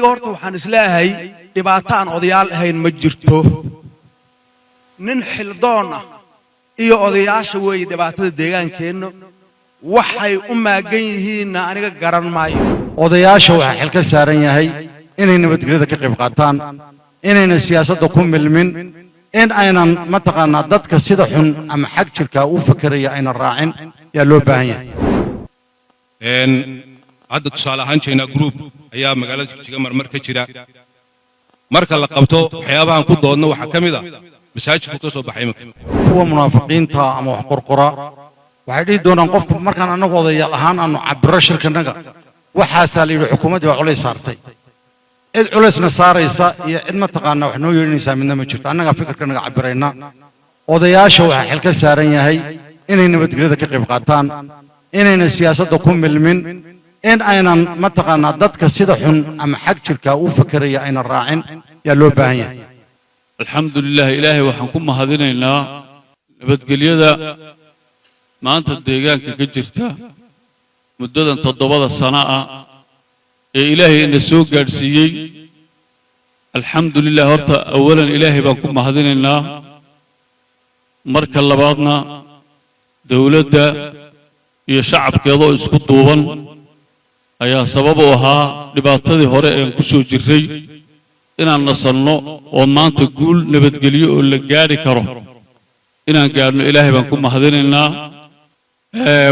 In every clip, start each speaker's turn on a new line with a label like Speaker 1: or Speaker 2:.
Speaker 1: Horta waxaan isleeyahay, dhibaato aan odayaal ahayn ma jirto. Nin xildoon ah iyo odayaasha weeye dhibaatada deegaankeenna. Waxay u maagan yihiinna aniga garan maayo.
Speaker 2: Odayaasha waxaa xil ka saaran yahay inay nabadgelyada ka qayb qaataan, inayna siyaasadda ku milmin, in aynan mataqaanaa dadka sida xun ama xag jirka u fakeraya aynan raacin yaa loo baahan yahay.
Speaker 3: Hadda tusaale ahaan, China Group ayaa magaalada Jigjiga marmar ka jira. Marka la qabto, waxyaabahan ku doodno waxaa ka mid a masaajidku ka soo baxay iminka.
Speaker 2: Kuwa munaafiqiinta ama wax qorqora waxay dhihi doonaan qofku markaan annagu odayaal ahaan aanu cabiro shirkanaga, waxaasaa la yidhi xukuumaddii baa culays saartay. Cid culaysna saaraysa iyo cid mataqaanaa wax noo yeedhinaysaa midna ma jirto. Annagaa fikirkanaga cabirayna. Odayaasha waxaa xil ka saaran yahay inay nabadgelyada ka qayb qaataan, inayna siyaasadda ku milmin, in aynan mataqaanaa dadka sida xun ama xag jirka u fakeraya aynan raacin yaa loo baahan yahay.
Speaker 4: Alxamdulilah, Ilaahay waxaan ku mahadinaynaa nabadgelyada maanta deegaanka ka jirta muddadan 7da sano ah ee Ilaahay ina soo gaadhsiiyey. Alxamdu lilah, horta awalan Ilaahay baan ku mahadinaynaa. Marka labaadna, dowladda iyo shacabkeedoo isku duuban ayaa sabab u ahaa dhibaatadii hore een ku soo jirray inaan nasanno oo maanta guul nabadgelyo oo la gaadhi karo inaan gaadhno. Ilaahay baan ku mahadinaynaa.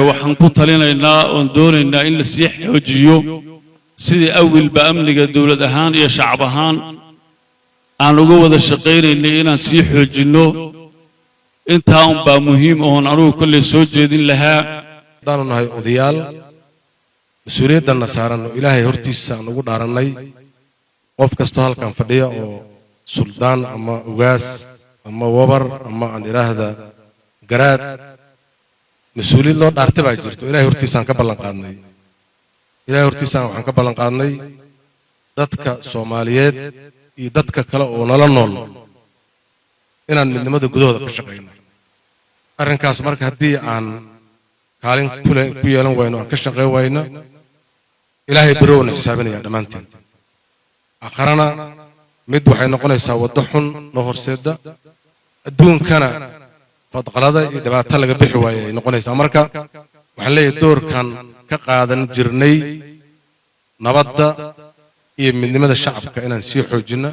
Speaker 4: Waxaan ku talinaynaa oon doonaynaa in la sii xoojiyo sidii awilba amniga dowlad ahaan iyo shacab ahaan aan uga wada shaqaynaynay, inaan sii xoojinno. Intaa unbaa muhiim oon anugu kollay soo jeedin lahaa.
Speaker 5: Haddaanu nahay odayaal, mas-uuliyaddanna saaranno Ilaahay hortiisa aan ugu dhaarannay, qof kastoo halkan fadhiya oo suldaan ama ugaas ama wabar ama aan idhaahda garaad, mas-uuliyad loo dhaartay baa jirto. Ilahay hortiisaan ka ballan qaadnay, Ilahay hortiisaan waxaan ka ballan qaadnay dadka Soomaaliyeed iyo dadka kale oo nala nool inaan midnimada gudahooda ka shaqayno. Arrinkaas marka haddii aan kaalin kule ku yeelan wayno, aan ka shaqayn wayno, Ilaahay berowna xisaabinaya dhammaanteen. Akharana mid waxay noqonaysaa waddo xun noo horseeda, adduunkana fadqalada iyo dhibaato laga bixi waaye ay noqonaysaa. Marka waxaan leeyahay, doorkan ka qaadan jirnay nabadda iyo midnimada shacabka inaan sii xoojinno,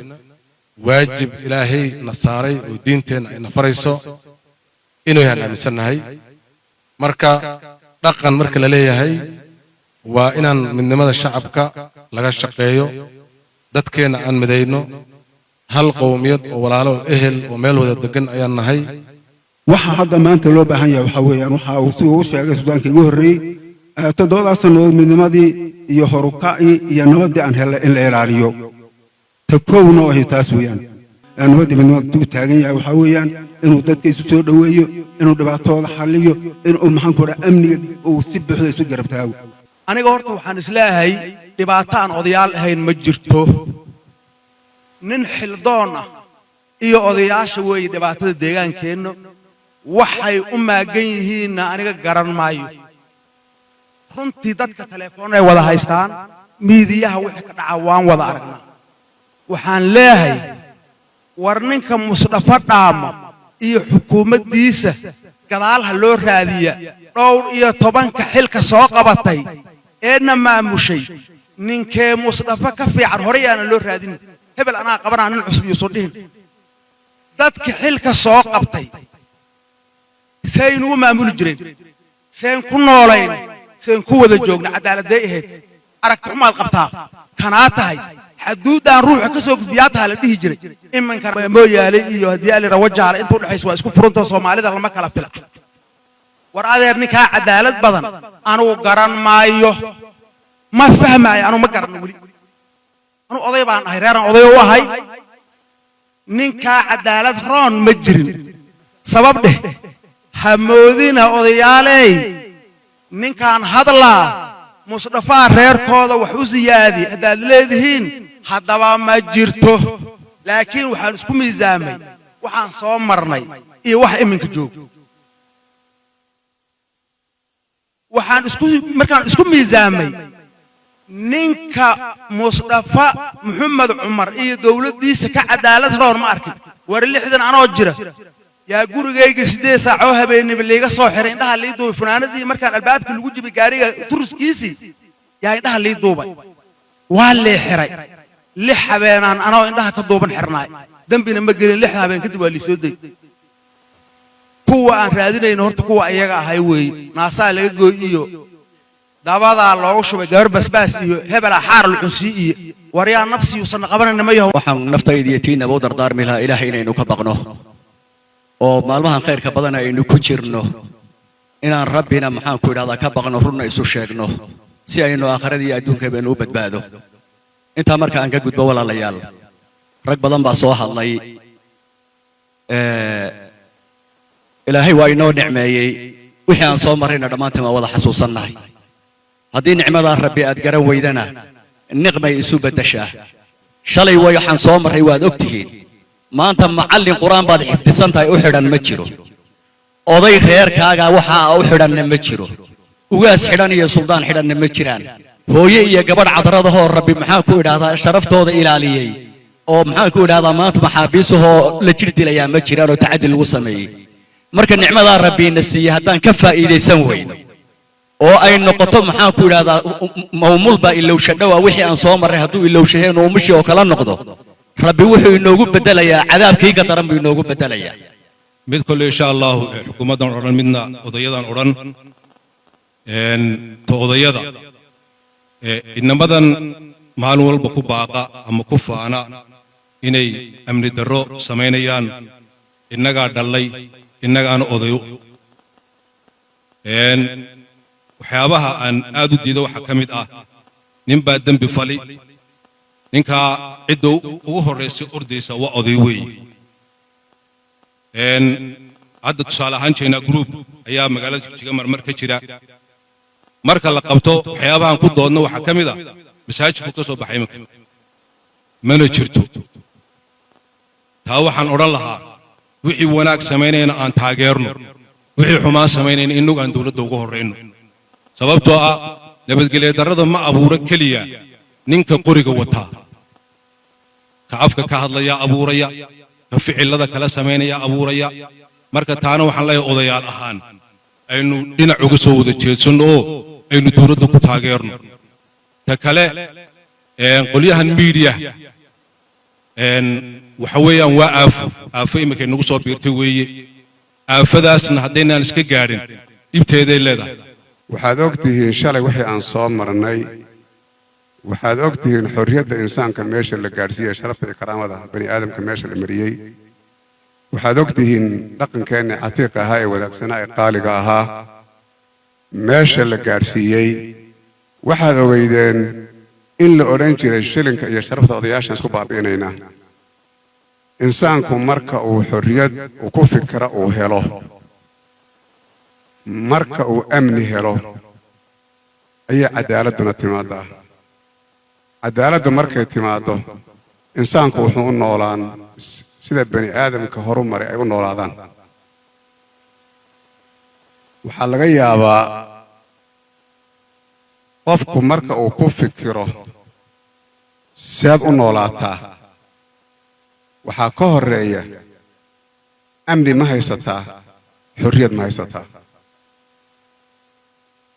Speaker 5: waajib Ilaahay na saaray oo diinteenna ay na farayso inuu yahaan aaminsannahay. Marka dhaqan marka la leeyahay, waa inaan midnimada shacabka laga shaqeeyo, dadkeenna aan midayno. Hal qowmiyad oo walaalo oo ehel oo meel wada degan ayaan nahay.
Speaker 6: Waxa hadda maanta loo baahan yahay waxaa weeyaan waxa uu siduu u sheegay suldaanka igu horreeyey, 7daas sannadood midnimadii iyo horukacii iyo nabaddii aan helay in la ilaaliyo. Ta kowna oo ahi taas weeyaan. Nabaddii midnimada u taagan yahay waxaa weeyaan inuu dadka isu soo dhoweeyo, inuu dhibaatooda xalliyo, inuu maxaan ku dhaha amniga uu si buuxda isu garab taago.
Speaker 1: Aniga horta waxaan isleeyahay, dhibaato aan odayaal ahayn ma jirto. Nin xildoon ah iyo odayaasha weeye dhibaatada deegaankeenna. Waxay u maagan yihiinna aniga garan maayo. Runtii dadka telefoon ay wada haystaan, miidiyaha wixii ka dhaca waan wada aragnaa. Waxaan leeyahay, war ninka Musdhafo dhaama iyo xukuumaddiisa gadaal ha loo raadiya. Dhowr iyo tobanka xilka soo qabatay eedna maamushay, ninkee Musdhafo ka fiican horey aanan loo raadin. Hebel anaa qabanaa, nin cusub yuusan dhihin. Dadka xilka soo qabtay saynugu maamuli jireen, seen ku noolayn, seen ku wada joogna, cadaaladday ahayd? Aragti xumaad qabtaa, kanaa tahay, xaduuddaan ruuxa ka soo gudbiyaa taha la dhihi jiray. Iminka Mooyaale iyo haddii alira Wajaale inta udhexaysa waa isku furantao, Soomaalida lama kala fila. War adeer, ninkaa cadaalad badan anugu garan maayo, ma fahmaayo, anugu ma garanno weli. Anugu oday baan ahay, reeraan oday u ahay. Ninkaa cadaalad roon ma jirin. Sabab dheh hamoodina odayaaley, ninkaan hadlaa Musdhafaa reerkooda wax u siyaadi haddaad leedihiin, haddaba ma jirto. Laakiin waxaan isku miisaamay waxaan soo marnay iyo wax iminka joogo. Waxaan isku markaan isku miisaamay Ninka Mustafa Maxamed Cumar iyo dowladdiisa ka cadaalad roon ma arkin. War 60 anoo jira yaa gurigayga 8 saac oo habeenimo liiga soo xiray, indhaha lii duubay, funaanadii markaan albaabkii lagu jibay gaariga turuskiisii yaa indhaha lii duubay, waa lii xiray. 6 habeenaan anoo indhaha ka duuban xirnaay, dembina ma gelin. 6 habeen kadib waa lii soo day. Kuwa aan raadinayno horta kuwa iyaga ahay weeye. Naasaa laga gooy iyo dabadaa loogu shubay gabar basbaas iyo hebelaa xaar la cunsii iyo waryaa nafsiyuusan qabanayna ma yaho.
Speaker 7: Waxaan naftayda iyo tiinaba u dardaarmi lahaa Ilaahay inaynu ka baqno oo maalmahan khayrka badan aynu ku jirno inaan Rabbina, maxaan ku idhahdaa, ka baqno, runna isu sheegno, si aynu aakhirada iyo adduunka baynu u badbaado. Intaa marka aan ka gudbo, walaalayaal, rag badan baa soo hadlay. Ilaahay waa inoo nicmeeyey. Wixii aan soo marrayna dhammaanteen waa wada xasuusannahay. Haddii nicmadaa Rabbi aad garan weydana, niqmay isu beddeshaa. Shalay way waxaan soo marray waad og tihiin. Maanta macallin Qur-aan baad xifdisan tahay u xidhan ma jiro, oday reerkaaga waxaa u xidhanna ma jiro, ugaas xidhan iyo suldaan xidhanna ma jiraan, hooye iyo gabadh cadradahoo Rabbi, maxaan ku idhahdaa, sharaftooda ilaaliyey oo, maxaan ku idhahdaa, maanta maxaabiisahoo la jir dilayaa ma jiraan oo tacaddi lagu sameeyey. Marka nicmadaa Rabbiina siiyey haddaan ka faa'iidaysan weyn oo ay noqoto, maxaan ku idhahdaa, mawmulbaa ilowsha dhowa, wixii aan soo marray hadduu ilowshaheen oo umushii oo kala noqdo, Rabbi wuxuu inoogu beddelayaa cadaabkii ka daran buu inoogu beddelayaa.
Speaker 3: Mid kole, insha Allahu, xukuumaddan odhan, midna odayadan odhan. Ta odayada, inamadan maalin walba ku baaqa ama ku faana inay amni darro samaynayaan, innagaa dhallay, innagaana odayo. Waxyaabaha aan aad u diido waxaa ka mid ah nin baa dembi fali, ninkaa cidda ugu horraysa ordaysa waa oday weeye. Hadda tusaale ahaan, China Group ayaa magaalada Jigjiga marmar ka jira. Marka la qabto, waxyaabahan ku doodno waxaa ka mid ah masaajidku ka soo baxay iminka mana jirto. Taa waxaan odhan lahaa, wixii wanaag samaynayna aan taageerno, wixii xumaan samaynayna innagu aan dowladda uga horrayno, sababtoo ah nabadgelyo darrada ma abuuro keliya ninka qoriga wataa. Ka afka ka hadlaya abuuraya, ka ficilada kala samaynaya abuuraya. Marka taana waxaan leeyahay, odayaal ahaan aynu dhinac uga soo wada jeedsanno oo aynu dowladda ku taageerno. Ta kale, qolyahan media waxa weeyaan waa aafo, aafo iminkay nagu soo biirtay weeye. Aafadaasna haddaynaan iska gaadhin, dhibteeday leedahay.
Speaker 8: Waxaad og tihiin shalay wixii aan soo marnay. Waxaad og tihiin xorriyadda insaanka meesha la gaadhsiiyey, sharafta iyo karaamada bani aadamka meesha la mariyey. Waxaad og tihiin dhaqankeenna catiiqa ahaa ee wadaagsanaa ee qaaliga ahaa meesha la gaadhsiiyey. Waxaad ogeydeen in la odhan jiray shilinka iyo sharafta odayaashaan isku baabi'inaynaa. Insaanku marka uu xorriyad uu ku fikira uu helo, marka uu amni helo, ayay caddaaladduna timaadaa. Caddaaladdu markay timaaddo, insaanku wuxuu u noolaan sida bani aadamka horu maray ay u noolaadaan. Waxaa laga yaabaa qofku marka uu ku fikiro seed u noolaataa, waxaa ka horreeya amni ma haysataa, xorriyad ma haysataa.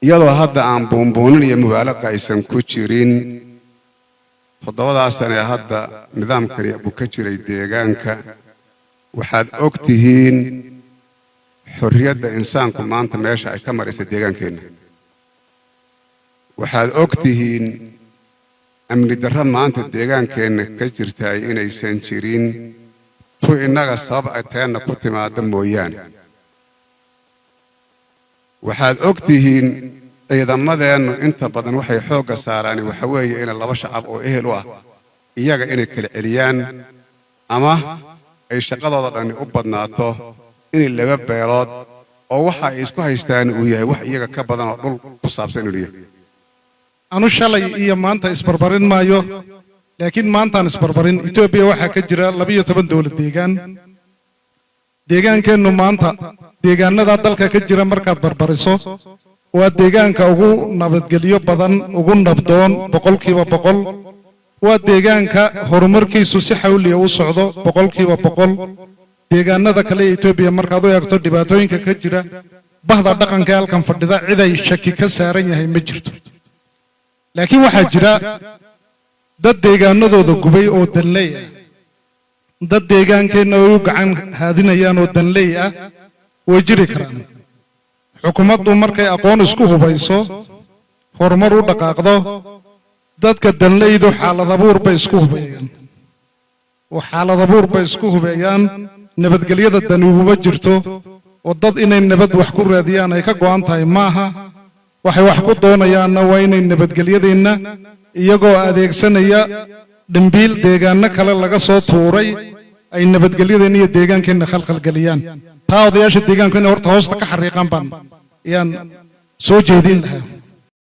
Speaker 8: Iyadoo hadda aan buunbuunin iyo mubaalaqa aysan ku jirin, 7-daas sane hadda nidaamkani buu ka jiray deegaanka, waxaad og tihiin xorriyadda insaanku maanta meesha ay ka maraysa deegaankeenna. Waxaad og tihiin amni darro maanta deegaankeenna ka jirtaay inaysan jirin, tu innaga sabab ay teenna ku timaadda mooyaane. Waxaad og tihiin ciidamadeennu inta badan waxay xoogga saaraan waxa weeye inay laba shacab oo ehel u ah iyaga inay kala celiyaan, ama ay shaqadooda dhanni u badnaato inay laba beelood oo waxa ay isku haystaan uu yahay wax iyaga ka badan oo dhul ku saabsan inuu yahay.
Speaker 9: Anu shalay iyo maanta isbarbarin maayo, laakiin maantaan isbarbarin. Etoobiya waxaa ka jira 12 dowlad deegaan. Deegaankeennu maanta deegaanada dalka ka jira markaad barbariso Waa deegaanka ugu nabadgelyo badan, ugu nabdoon 100%. Waa deegaanka horumarkiisu si xawliya u socdo 100%. Deegaanada kale ee Etoobiya markaad u eegto dhibaatooyinka ka jira, bahda dhaqanka ee halkan fadhida cid ay shaki ka saaran yahay ma jirto. Laakiin waxaa jira dad deegaanadooda gubay oo danley ah, dad deegaankeenna ay u gacan haadinayaan oo danley ah way jiri karaan. Xukuumaddu markay aqoon isku hubayso, horumar u dhaqaaqdo, dadka danleydu xaalad abuur bay isku hubeeyaan oo xaalad abuur bay isku hubeeyaan. Nabadgelyada dani uguma jirto oo dad inay nabad wax ku raadiyaan ay ka go'an tahay maaha. Waxay wax ku doonayaanna waa inay nabadgelyadeenna, iyagoo adeegsanaya dhimbiil deegaano kale laga soo tuuray, ay nabadgelyadeenna iyo deegaankeenna khalkhalgeliyaan. Taa odayaasha deegaanku inay horta hoosta ka xariiqaan baan ayaan soo jeedin lahaa.